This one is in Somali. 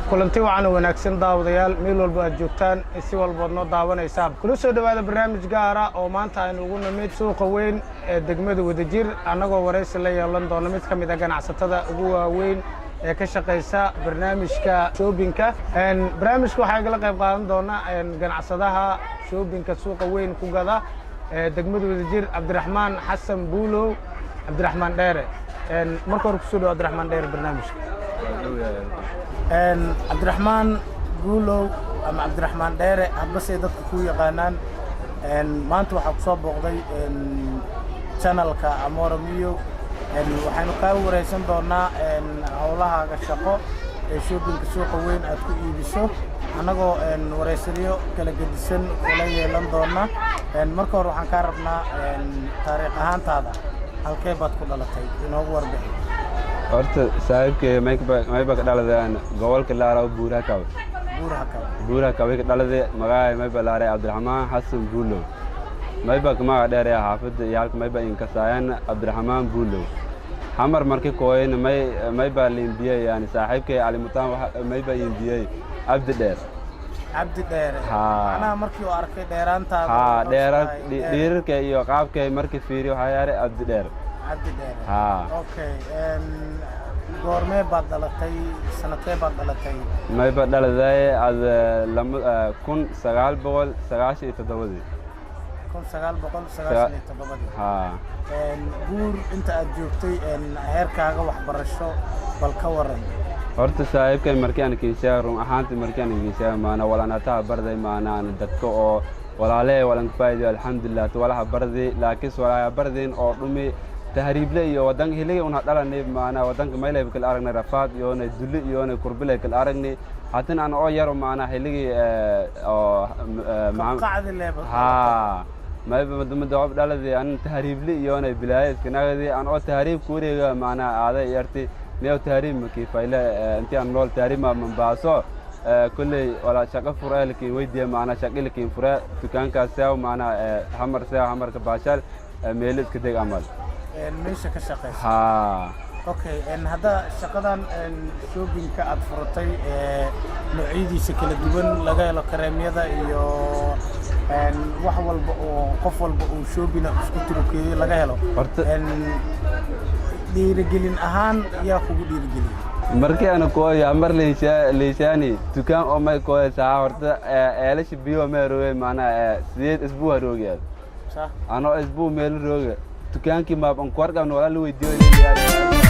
Kulanti wacan oo wanaagsan, daawadayaal, meel walba aad joogtaan, si walbood noo daawanaysaan. Kula soo dhowaada barnaamij gaara oo maanta aynu ugu nimid suuqa weyn ee degmada Wadajir, annagoo waraysi la yeelan doono mid ka mid a ganacsatada ugu waaweyn ee ka shaqaysa barnaamijka shoppingka. Barnaamijka waxaa igala qayb qaadan doona ganacsadaha shoppingka suuqa weyn ku gada ee degmada Wadajir, Cabdiraxmaan Xasan Buulow, Cabdiraxmaan Dheere. Marka hore kusoo dhawo, Cabdiraxmaan Dheere, barnaamijka. Cabdiraxmaan Guulow ama Cabdiraxmaan Dheere, hadba say dadka ku yaqaanaan. Maanta waxaa kusoo booqday channelka Amora Miyo. Waxaynu kaa waraysan doonaa howlahaaga shaqo ee shoppingka suuqa weyn aad ku iibiso, annagoo waraysanyo kala gedisan kula yeelan doona. Marka hore waxaan kaa rabnaa taariikh ahaantaada, halkee baad ku dhalatay? Inoogu warbixi. Horta saaxiibkay, mayba ka dhaladeen gobolka Laaraw, Buurhakaw. Buurhakaw. Buurhakaway ka dhalade. Magacay mayba laaray Cabdiraxmaan Xasan Buulow. Mayba magaca dheeraya xaafadda iyo halka mayba inkasaayan Cabdiraxmaan Buulow. Xamar marki kooyna may mayba liimbiyey, yani saaxiibkay Calimutaan mayba iimbiyey Cabdi Dheer. Cabdi Dheere. Haa. Macnaha markii uu arkay dheeraantaada? Haa. Wuxuu Dheerar dhahay Dheere. Dhiirarka iyo qaabkay markii fiiri, waxaa yaaray Cabdi Dheer. Cabdi Dheere. Haa. Okay, goormee baad dhalatay? Sanadkee baad dhalatay? Mayba dhaladay ad lama 1997-dii. 1997-dii. Haa. Guur inta aad joogtay, heerkaaga waxbarasho bal ka waran. Horta saaxiibkay, markii aan kiishaa, run ahaantii markii aan kiishaa, maana walanataha barday, maanaan dadka oo walaalee walan faa'iido, alxamdulilah, walaha barday, laakiin walaha bardayn oo dhumi tahriible iyo wadanka hiliga una dhalanay, maanaa wadanka maylay kala aragnay rafaad iyoona dulli iyoona kurbilay kala aragnay. Hatin aan oo yaro, maanaa hiligii oo qabqacdi leeba. Haa, mayba madoob dhaladii an tahriible iyoona bilaayo iskanagadi an oo tahriib kuwareega, maanaa aaday yarti niyow tahriib makiifayle intii aan nool tahriib ma mambaaso. Kolley walaa shaqo fure lakin weydiya, maanaa shaqi lakin fure dukaankaas seew, maanaa hamar seew, hamarka baashaal meelo iska deg amal. Meesha ka shaqaysa? Haa. Okay, hadda shaqadan shoppingka aad furatay ee noocyadiisa kala duwan laga helo, kareemyada iyo wax walba oo qof walba uu shoppinga isku turukeeyo laga helo, Horta dhiirigelin ahaan yaa kugu dhiirigeliyey? Markii aan kooyo amar liishaani dukaan oo may kooyo saa, horta eelasha biyo may rooge, maanaa 8 isbuu haroogeed. Anoo isbuu meel rooge dukaankii maab an kuwarqabna walaa la weydiiyo.